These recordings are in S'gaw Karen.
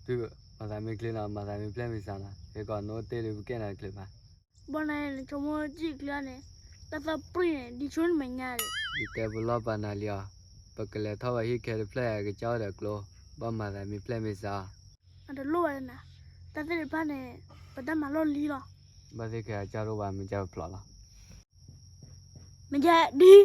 တုၤမၤသးမ့ၢ်ချ့နီၤ, မၤသးမ့ၢ်ဖျဲၣ်မ့ၢ်စးနီၤ, ဟဲကီးနိတ့ၢ်ဒီးပကဲနၤတချုးဘၣ်. ဘီနၤ နဆိကမိၣ်ကံၣ်ချၢန့ၣ်, တၢ်သီၣ်ပြံၣ်န့ၣ် ဒ်ဆိန့ၣ်မဲာ်ညါဒီး, ယတဲပလီၢ်ပာ်နၤလံအီၤ, ပကလဲၤထီၣ်ဝဲဟံၣ်ခဲတဖျၢၣ် ကစၢ်အိၣ်ဒီးကျိ, ဘၣ်မၤသးမ့ၢ်ဖျဲၣ်မ့ၢ်စးအီၤ. အတလိၣ်ဘၣ်နၤ, တၢ်သ့ၣ်တဖၣ်န့ၣ် ပတၢ်မၤလီၢ်လံလီၤ. ဘၣ်သ့ၣ်ခဲအကၢ်တအိၣ်ဘၣ် မ့ၢ်ကၢ်ပဖျိးလီၤ. မ့ၢ်ကၢ်ဒ်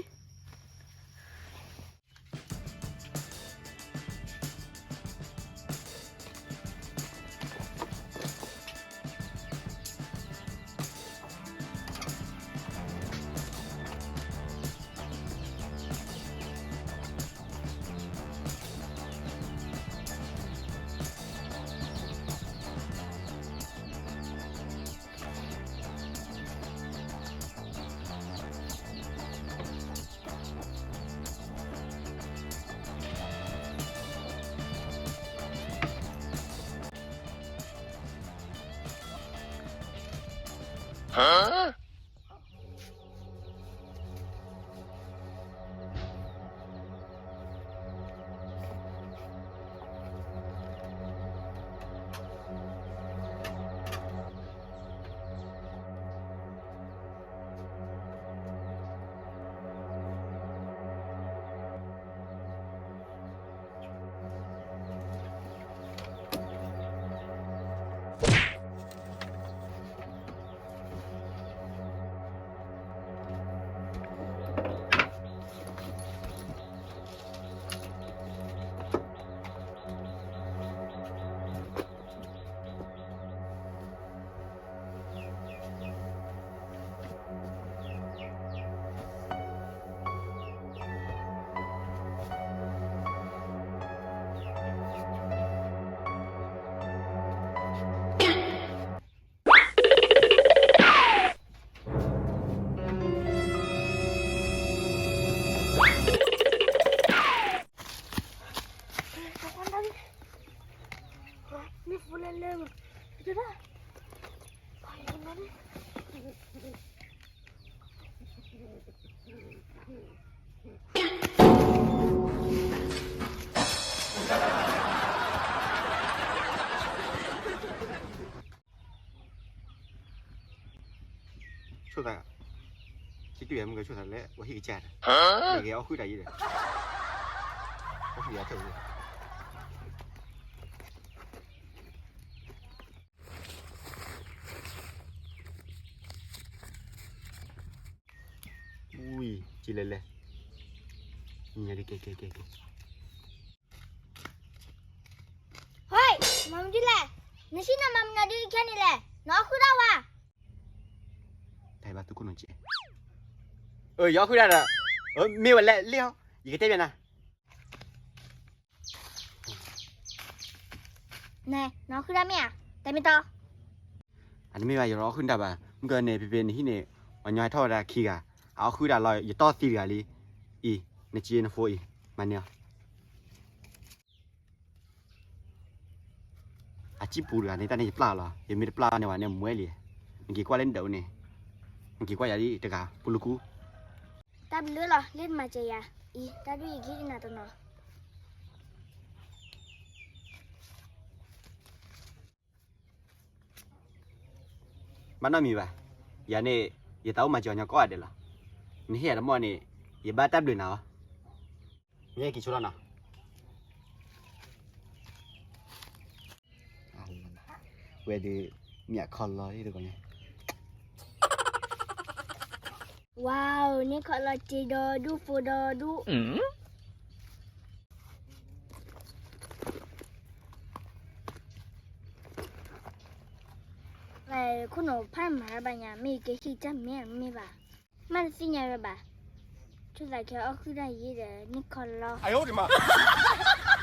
ဆိၣ်သး, စံးတူၢ်ယၤမ့ၢ်ကဆိၣ်သးလဲၣ် ဝဲဟံၣ်ကစၢ်ဒီး, မ့ၢ်ဂ့ၤအီၣ်ဃုာ်တၢ်ယံၤဒီး, အီၣ်ဃုာ်ယၤထၢၣ်ဝဲ ဝံၤ ကလဲၤလဲၤ, ညါကဲကဲကဲကဲ, ဟဲ, မၤမနုၤလဲၣ်, နဆ့ၣ်နီၤမၤမနုၤဒ်ခဲန့ၣ်လဲၣ်, နအီၣ်ဃုာ်တၢ်ဝဲ, တၢ်ဘၣ်သူခိၣ်နူာ်ကဲ, အၢ ယအီၣ်ဃုာ်တၢ်ဒီး, အၢ မ့ၢ်ဝဲလဲၣ်လံဟီ, ယကတဲဘၣ်နၤ နဲ, နအီၣ်ဃုာ်တၢ်မ့ၢ်ဧါ, တဲမ့ၢ်တီ, အတမ့ၢ်ဘၣ် ယတအီၣ်ဃုာ်တၢ်ဘၣ်, မုၢ်ကၢန့ၣ် ဖဲဖဲနဟံၣ်န့ၣ်, ပှၤညီဟဲထီၣ်ဝဲဒၣ်ခံဂၤ, အအီၣ်ဃုာ်တၢ်လီၤ ယတီၢ်သံတဂၤလံ, အံၤ, နက့နဖိအံၤ, မၤန့ၢ်အီၤ အစံၣ်ပူၤတဂၤန့ၣ် တၢ်န့ၣ်ယပျၢ်လီၤ, ယမ့ၢ်တပျၢ်န့ၢ်ဝဲန့ၣ် မွဲလံ, နက့ၤကွၢ်လၢနဒၢးန့ၣ်, နက့ၤကွၢ်ယၤဒ်တဂၤ ပူၤလူၤကူ, တၢ်ဘျုးလီၤ လၢနမၤစၢၤယၤ, အံၤ တၢ်ဒုးယကဟ့ၣ်နၤတနီၤ ဘၣ်နီတမံၤဘၣ်, ယၤန့ၣ်, ယသးအိၣ်မၤစၢၤညီကိးဂၤဒဲးလီၤ, နဟ့ၣ်ယၤတမီၢ်န့ၣ်, ယဘၣ်တၢ်ဘျုးနၤလီၤ, မ့ၢ်က့ၤဆိလီၤနီၤ, ဝဲဒုး, မ့ၢ်အခီၣ်လီၤတဂီၤန့ၣ်, ဝါ, န့ၢ်ခီၣ်လီၤစ့ဒီဒူၣ်ဖိဒီဒူၣ် ခိၣ်နူာ်ဖးမၤဘၣ်ညါ မ့ၢ်ကဟံၣ်တၢ်မ့ၢ်မ့ၢ်ဘၣ်, မ့ၢ်တသ့ၣ်ညါဝဲဘၣ်, ဆိၣ်သးခဲအီၣ်ဃုာ်တၢ်ယံၤဒီးန့ၢ်ခီၣ်လီၤ,